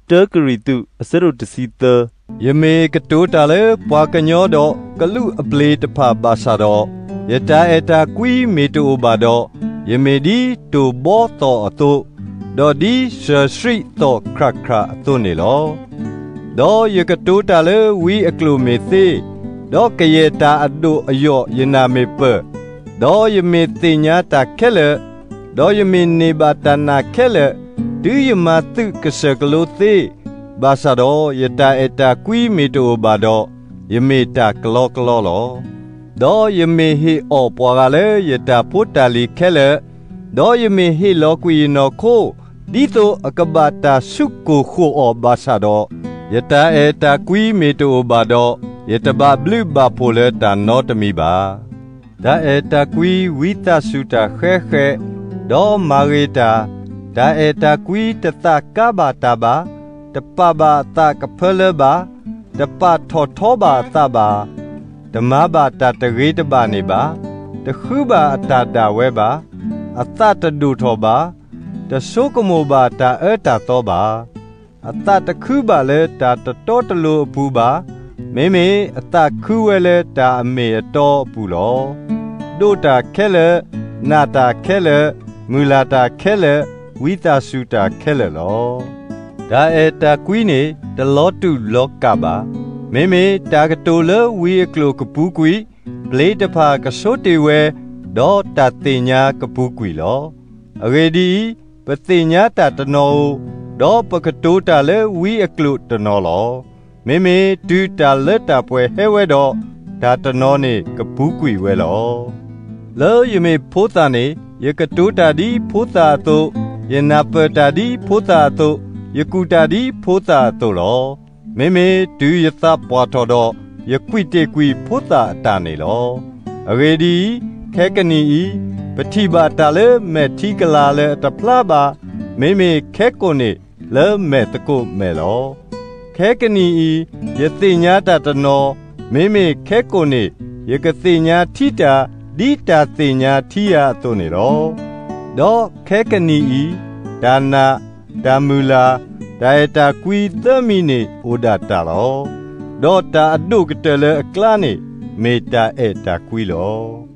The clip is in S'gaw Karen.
တၢကရံၣ်သူး အဆၢဒိၣ်တဆံသၢ. ယမ့ၢ်ကတိၤတၢ်လၢပှၤကညီဒီးကလူးအပျ့ၤတဖၣ်ဘၣ်ဆၣ်ဒီး, ယတၢ်အဲၣ်တၢ်ကွံမ့ၢ်တအိၣ်ဘၣ်ဒီး, ယမ့ၢ်ဒ်တိၢ်ဘီသီၣ်အသိး, ဒီးဒ်စၢၤဆှံသီၣ်ခရၣ်ခရၣ်အသိးန့ၣ်လီၤ. ဒီးယကတိၤတၢ်လၢဝံအကျိာ်မ့ၢ်သ့, ဒီးကယဲၢ်တၢ်အဒိၣ်အယိာ်ယနၢ်မ့ၢ်ပၢၢ်, ဒီးယမ့ၢ်သ့ၣ်ညါတၢ်ခဲလၢာ်, ဒီးယမ့ၢ်န့ၢ်ဘၣ်တၢ်နာ်ခဲလၢာ်, တုၤယမၤသုးကစၢၢ်ကလိသ့, ဘၣ်ဆၣ်ဒီးယတၢ်အဲၣ်တၢ်ကွံမ့ၢ်တအိၣ်ဘၣ်ဒီး, ယမ့ၢ်တၢ်ကလီကလီလီၤ. ဒီးယမ့ၢ်ဟ့ၣ်အီၣ်ပှၤဂၤလၢယတၢ်ဖိတၢ်လံၤခဲလၢာ်, ဒီးယမ့ၢ်ဟ့ၣ်လီၤကွံာ်ယနီၢ်ခိ, ဒ်သိးအကဘၣ်တၢ်ဆူၣ်ကိၢ်ဃိာ်အီၤဘၣ်ဆၣ်ဒီး, ယတၢ်အဲၣ်တၢ်ကွံမ့ၢ်တအိၣ်ဘၣ်ဒီး, ယတဘၣ်ဘျုးဘၣ်ဖှိၣ်လၢတၢ်နီတမံၤဘၣ်. တၢ်အဲၣ်တၢ်ကွံဝံသးစူၤတၢ်ဃဲဃဲး, ဒီးမၤဂ့ၤတၢ်, တၢ်အဲၣ်တၢ်ကွံတသးကါဘၣ်တၢ်ဘၣ်, တပာ်ဘၣ်အသးကဖၢလၢဘၣ်, တပာ်ထီၣ်ထီဘၣ်အသးဘၣ်, တမၤဘၣ်တၢ်တဂ့ၤတဘၣ်န့ၣ်ဘၣ်, တဃုဘၣ်အတၢ်ဒၣ်ဝဲဘၣ်, အသးတဒိၣ်ထီၣ်ဘၣ်, တဆိကမိၣ်ဘၣ်တၢ်အၢတၢ်သီဘၣ်. အသးတခုဘၣ်လၢတၢ်တတီတလိၤအပူၤဘၣ်, မ့မ့ၢ်အသးခုဝဲလၢတၢ်အမ့ၢ်အတီအပူၤလီၤ. ဒိးတၢ်ခဲလၢာ်, နာ်တၢ်ခဲလၢာ်, မုၢ်လၢ်တၢ်ခဲလၢာ်, ဝံသးစူၤတၢ်ခဲလၢာ်လီၤ. တၢ်အဲၣ်တၢ်ကွံန့ၣ်တလီၤတူာ်လီၤကာ်ဘၣ်. မ့မ့ၢ်တၢ်ကတိၤလၢဝံအကျိာ်ကပူၤကွံာ်, ပျ့ၤတဖၣ်ကဆိတ့ၢ်ဝဲ, ဒီးတၢ်သ့ၣ်ညါကပူၤကွံာ်လီၤ. အဂ့ၢ်ဒ်အံၤ, ပသ့ၣ်ညါတၢ်တနီၤဧိၤ, ဒီးပကတိၤတၢ်လၢဝံအကျိာ်တနီၤလီၤ. မ့မ့ၢ်တုၤတၢ်လၢတၢ်ပှဲၤဟဲဝဲဒီး, တၢ်တနီၤန့ၣ်ကပူၤကွံာ်ဝဲလီၤ. လၢယမ့ၢ်ဖိသၣ်န့ၣ်, ယကတိၤတၢ်ဒ်ဖိသၣ်အသိး, ယနၢ်ပၢၢ်တၢ်ဒ်ဖိသၣ်အသိး, ယကူၣ်တၢ်ဒ်ဖိသၣ်အသိးလီၤ. မ့မ့ၢ်တုၤယသးပှၢ်ထီၣ်ဒီး, ယကွံာ်တ့ၢ်ကွံာ်ဖိသၣ်အတၢ်န့ၣ်လီၤ. အဂ့ၢ်ဒ်အံၤ, ခဲကနံၣ်အံၤ, ပထံၣ်ဘၣ်တၢ်လၢမဲာ်ထံကလၤလၢအတဖျါဘၣ်, မ့မ့ၢ်ခဲကိာ်န့ၣ်လၢမဲာ်သကိးမဲာ်လီၤ. ခဲကနံၣ်အံၤ, ယသ့ၣ်ညါတၢ်တနီၤ, မ့မ့ၢ်ခဲကိာ်န့ၣ်, ယကသ့ၣ်ညါထံတၢ်ဒ်တၢ်သ့ၣ်ညါထံယၤအသိးန့ၣ်လီၤ. ဒီးခဲကနံၣ်အံၤ, တၢ်နာ်, တၢ်မုၢ်လၢ်, တၢ်အဲၣ်တၢ်ကွံသၢမံၤန့ၣ်အိၣ်ဒၣ်တၢ်လီၤ. ဒီးတၢ်အဒိၣ်ကတၢၢ်လၢအကျါန့ၣ်, မ့ၢ်တၢ်အဲၣ်တၢ်ကွံလီၤ.